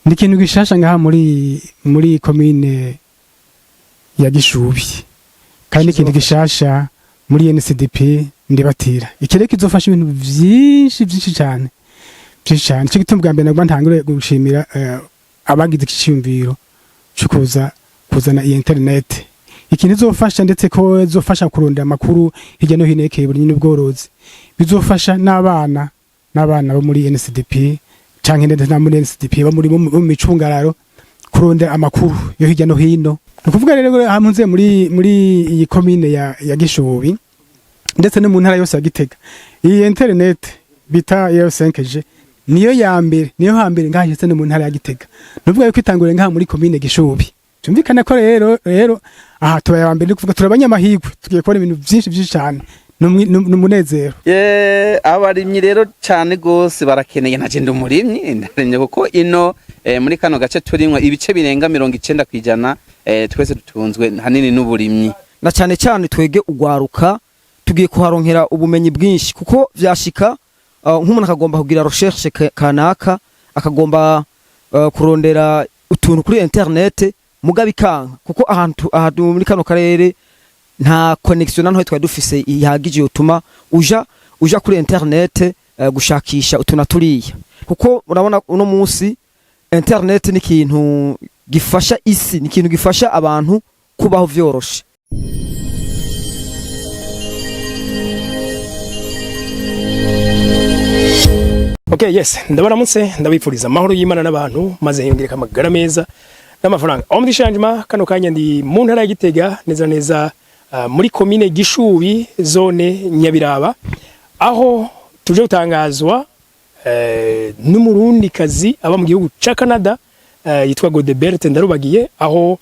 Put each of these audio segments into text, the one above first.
Ni ikintu gishasha ngaha muri komine ya Gishubi, kandi ni ikintu gishasha muri NCDP Ndibatira. Iki rero kizofasha ibintu vyinshi, vyinshi cyane, vyinshi cyane. Ico gituma bwa mbere nagomba ntangure gushimira abagize iki ciyumviro co kuza kuzana iyi internet. Ikintu izofasha, ndetse ko izofasha kurondera amakuru hirya no hino yerekeye uburimyi n'ubworozi, bizofasha n'abana bo muri NCDP canke ndetse na muri NCDP bo mu micungararo kurondera amakuru yo hirya no hino. Ni ukuvuga rero hamwe muri iyi komine ya Gishubi, ndetse no mu ntara yose ya Gitega, iyi internet bita yo 5G niyo ya mbere, niyo hambere ngaha ndetse no mu ntara ya Gitega. Nuvuga yuko itangure ngaha muri komine Gishubi. Tumvikana ko rero aha tubaye aba mbere, ni kuvuga turi abanyamahirwe, tugiye kubona ibintu byinshi, byinshi cyane. Ni umunezero. Ye, abarimyi rero cyane gose barakeneye. Ntaje ndi umurimyi, ndarimye kuko ino muri kano gace turimwo ibice birenga 90%, twese dutunzwe hanini n'uburimyi. Na cyane cyane twege ugwaruka tugiye kuharonkera ubumenyi bwinshi, kuko vyashika nk'umuntu akagomba kugira recherche kanaka, akagomba kurondera utuntu kuri internet, mugabe ikanka, kuko ahantu muri kano karere nta connexion na ntoya twari dufise ihagije yotuma uja kuri internet gushakisha utuntu na turiya. Kuko urabona uno munsi internet ni ikintu gifasha isi, ni ikintu gifasha abantu kubaho vyoroshe. Okay, yes, ndabaramutse, ndabifuriza amahoro y'Imana n'abantu, maze hiyongereka amagara meza n'amafaranga. Aho muri Shanjima kano kanya ndi mu ntara ya Gitega, neza neza muri komine Gishubi, zone Nyabiraba, aho tuje gutangazwa n'umurundikazi aba mu gihugu ca Canada, yitwa Godebert Ndarubagiye, aho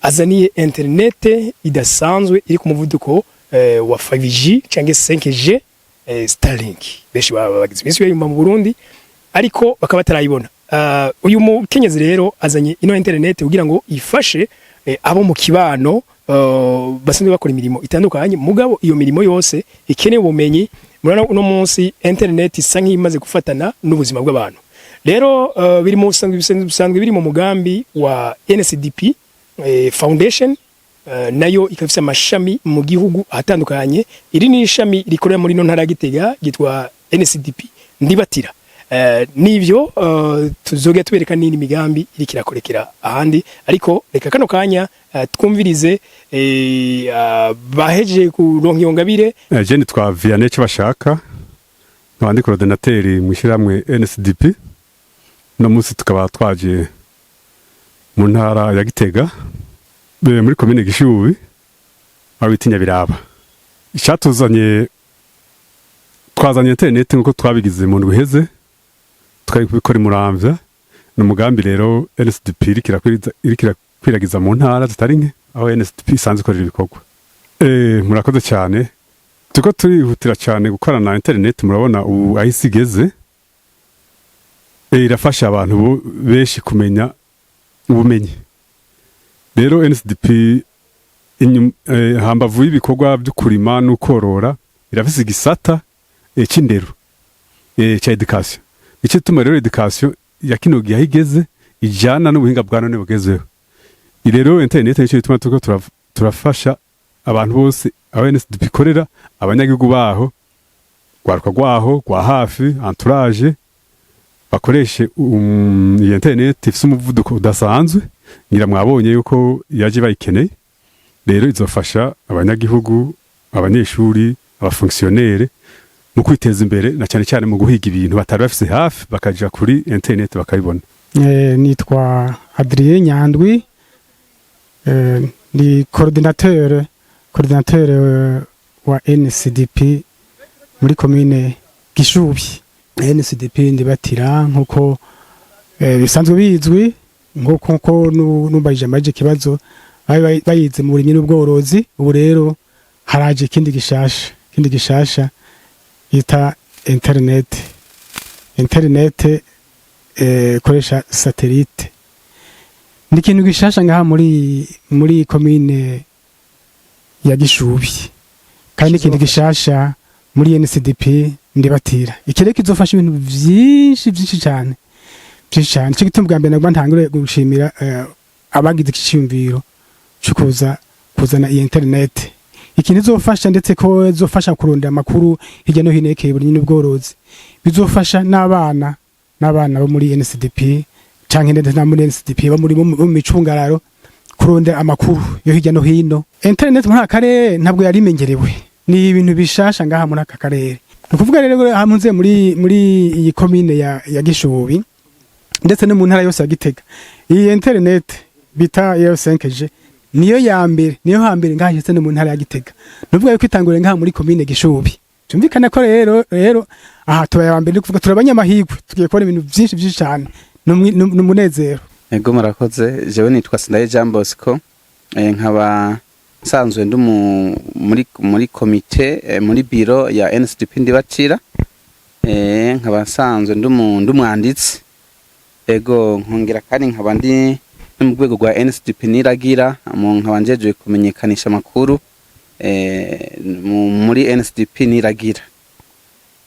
azaniye internet idasanzwe iri ku muvuduko wa 5G cyangwa 5G, Starlink. Benshi baba bagize iminsi bayumva mu Burundi, ariko bakaba batarayibona. Uyu mukenyezi rero azanye ino internet kugira ngo ifashe abo mu kibano basanzwe bakora imirimo itandukanye, mugabo iyo mirimo yose ikeneye ubumenyi. Murabona uno munsi internet isa nk'imaze gufatana n'ubuzima bw'abantu. Rero biri mu bisanzwe biri mu mugambi wa NCDP Foundation, nayo ikaba ifise amashami mu gihugu ahatandukanye. Iri ni ishami rikorera muri ino ntara ya Gitega, ryitwa NCDP Ndibatira. Nivyo tuzogera tubereka n'indi migambi iriko irakorekera ahandi, ariko reka kano kanya twumvirize bahejeje kuronka iyo ngabire. Je nitwa Vianney Bashaka, nkaba ndi coordinateur mu ishyirahamwe NSDP. No munsi tukaba twaje mu ntara ya Gitega, muri komine Gishubi, aho bita Nyabiraba. Icyatuzanye, twazanye internet nk'uko twabigize mu ndwi iheze, tukabikora i Muramvya. Ni umugambi rero NSDP iriko irakwiragiza mu ntara zitari nke aho NSDP isanzwe ikorera ibikorwa. Murakoze cyane. Turiko turihutira cyane gukorana na internet. Murabona ubu aho isi igeze, irafasha abantu benshi kumenya ubumenyi. Rero NSDP hambavu y'ibikorwa byo kurima no korora, irafise igisata c'indero, ca education. Ico gituma rero education ya kino gihe aho igeze ijana n'ubuhinga bwa none bugezweho. Rero internet nico gituma turiko turafasha abantu bose aho NSDP ikorera, abanyagihugu baho, rwaruka rwaho rwa hafi, entourage, bakoreshe iyi internet ifise umuvuduko udasanzwe. Ngira mwabonye yuko yaje bayikeneye. Rero izofasha abanyagihugu, abanyeshuri, abafonctionnaire mu kwiteza imbere, na cyane cyane mu guhiga ibintu batari bafise hafi, bakaja kuri internet bakabibona. Nitwa Adrien Nyandwi, ndi coordinateur wa NCDP muri komine Gishubi. NCDP Ndibatira, nkuko bisanzwe bizwi, nkuko numbajije amaje kibazo, bari bayize mu burimyi n'ubworozi. Ubu rero haraje ikindi gishasha bita internet koresha satellite. Ni ikintu gishasha ngaha muri komine ya Gishubi, kandi ni ikintu gishasha muri NCDP Ndibatira. Iki rero kizofasha ibintu vyinshi, vyinshi cyane, Byinshi cyane. Icyo gituma bwa mbere nagomba ntangure gushimira abagize iki cyiyumviro cyo kuza kuzana iyi internet, ikintu izofasha, ndetse ko izofasha kurondera amakuru hirya no hino yerekeye uburimyi n'ubworozi. Bizofasha n'abana bo muri NCDP canke ndetse na muri NCDP bo muri bo mu micungararo kurondera amakuru yo hirya no hino. Internet muri aka karere ntabwo yari imenyerewe, ni ibintu bishasha ngaha muri aka karere. Ni ukuvuga rero hamwe muri iyi komine ya Gishubi, ndetse no mu ntara yose ya Gitega, iyi internet bita iyo 5G niyo ya mbere, niyo hambere ngaha ndetse no mu ntara ya Gitega. Nuvuga yuko itanguriye ngaha muri komine Gishubi. Tumvikana ko rero aha tubaye aba mbere, ni kuvuga turi abanyamahirwe, tugiye kubona ibintu byinshi byinshi cyane, ni umunezero. Ego, murakoze. Jewe nitwa Sindaye Jean Bosco, nkaba nsanzwe ndi muri komite, muri biro ya NSDP Ndibatira, nkaba nsanzwe ndi umwanditsi. Ego, nkongera kandi nkaba ndi no mu rwego rwa NSDP Niragira, mu nkaba njejwe kumenyekanisha amakuru muri NSDP Niragira.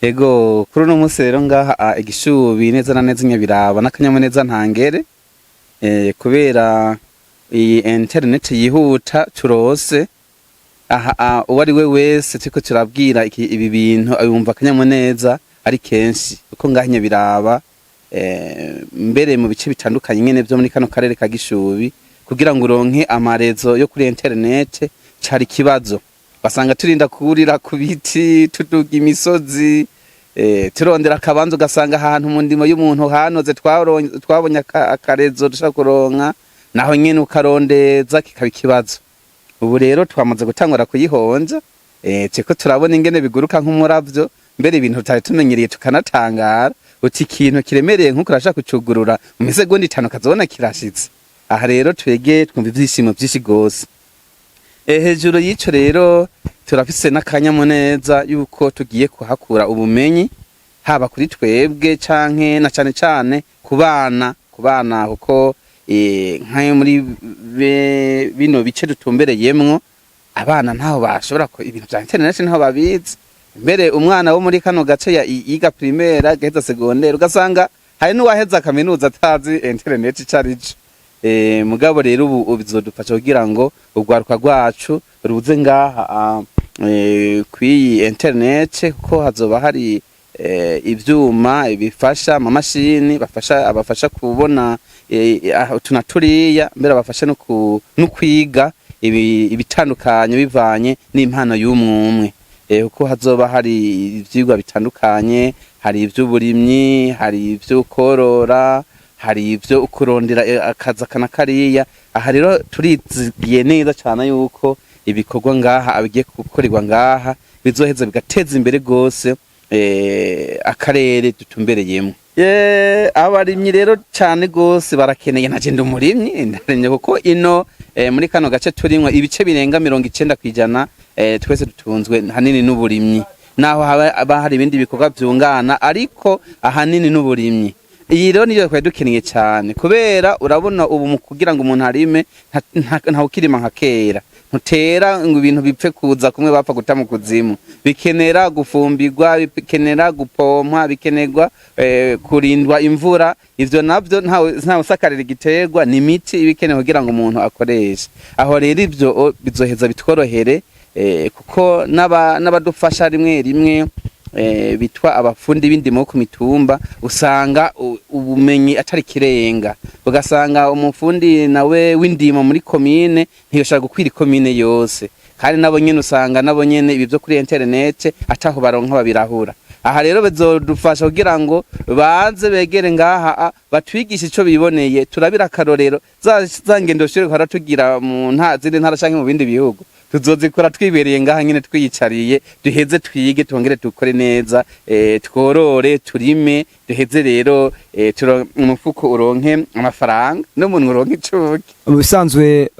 Ego, kuri uno munsi rero ngaha igishubi neza na neza Nyabiraba n'akanyamuneza ntangere, kubera iyi internet yihuta turose aha. Uwo ari we wese turiko turabwira ibi bintu abumva akanyamuneza ari kenshi, kuko ngaha Nyabiraba, mbere mu bice bitandukanye nyene vyo muri kano karere ka Gishubi, kugira ngo uronke ama réseau yo kuri internet cari ikibazo. Basanga turinda kurira ku biti, tuduga imisozi, turondera akabanza, ugasanga ahantu mu ndimo y'umuntu hanoze twabonye aka réseau dushobora kuronka, naho nyene ukarondeza kikaba ikibazo. Ubu rero twamaze gutangura kuyihonja, turiko turabona ingene biguruka nk'umuravyo, mbere ibintu tutari tumenyereye tukanatangara, uti ikintu kiremereye nk'uko urashaka kucugurura mu misegonda 5 ukazobona kirashitse. Aha rero twege twumva ivyishimo vyinshi gose. Hejuru y'ico rero turafise n'akanyamuneza yuko tugiye kuhakura ubumenyi, haba kuri twebwe canke na cane cane ku bana, kuko nkayo muri bino bice dutumbereyemwo abana ntaho bashobora ko ibintu vya internet ntaho babizi. Mbere umwana wo muri kano gace yiga primaire, agaheza secondaire, ugasanga hari n'uwaheza kaminuza atazi internet ico arico. Mugabo rero ubu bizodufasha kugira ngo urwaruka rwacu ruze ngaha kw'iyi internet, kuko hazoba hari ivyuma bifasha, amamashini bafasha, abafasha kubona utu na turiya, mbere abafasha no kwiga ibitandukanye bivanye n'impano y'umwumwe, kuko hazoba hari ivyigwa bitandukanye: hari ivy'uburimyi, hari ivyo korora, hari ivyo kurondera akazi aka na kariya. Aha rero turizigiye neza cane yuko ibikorwa ngaha bigiye gukorerwa ngaha bizoheza bigateza imbere gose akarere dutumbereyemwo. Abarimyi rero cane gose barakeneye. Naje ndi umurimyi, ndarimye, kuko ino muri kano gace turimwo ibice birenga 90%, twese dutunzwe hanini n'uburimyi, naho haba hari ibindi bikorwa vyungana, ariko ahanini n'uburimyi. Iyi rero niyo twari dukeneye cyane, kubera urabona ubu mu kugira ngo umuntu arime ntawukirima nka kera. Ntutera ngo ibintu bipfe kuza kumwe bapfa guta mu kuzimu. Bikenera gufumbirwa, bikenera gupompa, bikenerwa kurindwa imvura. Ivyo navyo ntawe usakarira igiterwa, ni imiti ibikenewe kugira ngo umuntu akoreshe. Aho rero ivyo bizoheza bitworohere, kuko n'abadufasha rimwe rimwe bitwa abafundi b'indimo ku mitumba usanga ubumenyi atari kirenga, ugasanga umufundi nawe w'indimo muri komine ntiyoshobora gukwira ikomine yose, kandi nabo nyene usanga nabo nyene ibi vyo kuri internet ataho baronka babirahura. Aha rero bizodufasha kugira ngo baze begere ngaha batwigishe ico biboneye, turabira akarorero za ngendo shuri twahora tugira mu zindi ntara canke mu bindi bihugu, tuzozikora twibereye ngaha nyene twiyicariye, duheze twige, twongere dukore neza, tworore, turime, duheze rero umufuko uronke amafaranga n'umuntu uronke icuki. Mu bisanzwe,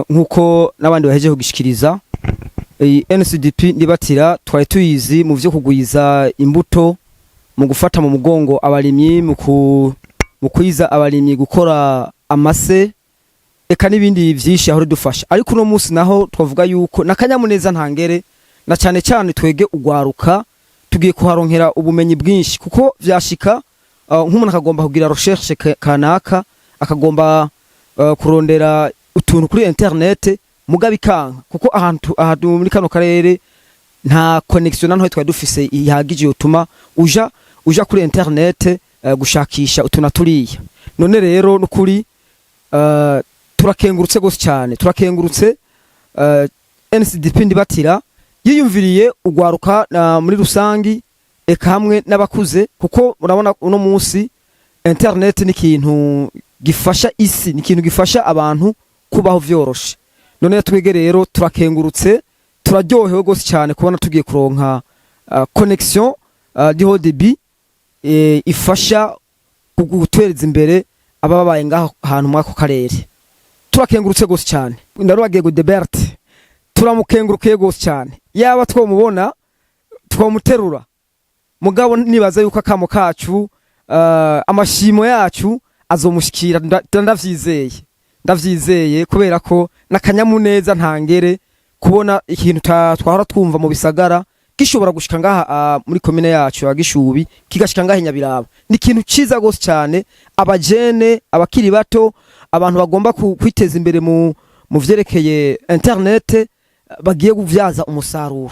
nk'uko n'abandi bahejeje kugishikiriza, iyi NCDP Ndibatira twari tuyizi mu vyo kugwiza imbuto, mu gufata mu mugongo abarimyi, mu kwiza abarimyi gukora amase, eka n'ibindi vyinshi aho dufasha. Ariko uno munsi naho twavuga yuko n'akanyamuneza ntangere, na cane cane twege ugwaruka tugiye kuharonkera ubumenyi bwinshi, kuko vyashika nk'umuntu akagomba kugira recherche kanaka, akagomba kurondera utuntu kuri internet, mugabo ikanka kuko ahantu muri kano karere nta connexion na ntoya twari dufise ihagije yotuma uja kuri internet gushakisha utuntu turiya. None rero nukuri turakengurutse gose cyane, turakengurutse NCDP Ndibatira yiyumviriye ugwaruka muri rusangi, eka hamwe n'abakuze, kuko urabona uno munsi internet ni ikintu gifasha isi, ni ikintu gifasha abantu kubaho vyoroshe. None twege rero turakengurutse, turaryohewe gose cyane kubona tugiye kuronka connexion du haut débit ifasha gutwereza imbere ababaye ngaho ahantu muri ako karere. Turakengurutse gose cyane. Ndarubagiye Godebert, turamukengurukiye gose cyane. Yaba twamubona twamuterura, mugabo nibaza yuko akamo kacu, amashimo yacu azomushikira. Ndavyizeye kubera ko n'akanyamuneza ntangere kubona ikintu twahora twumva mu bisagara gishobora gushika ngaha muri komine yacu ya Gishubi, kigashika ngaha i Nyabiraba. Ni ikintu ciza gose cyane. Abajene, abakiri bato, abantu bagomba kwiteza imbere mu vyerekeye internet bagiye kuvyaza umusaruro.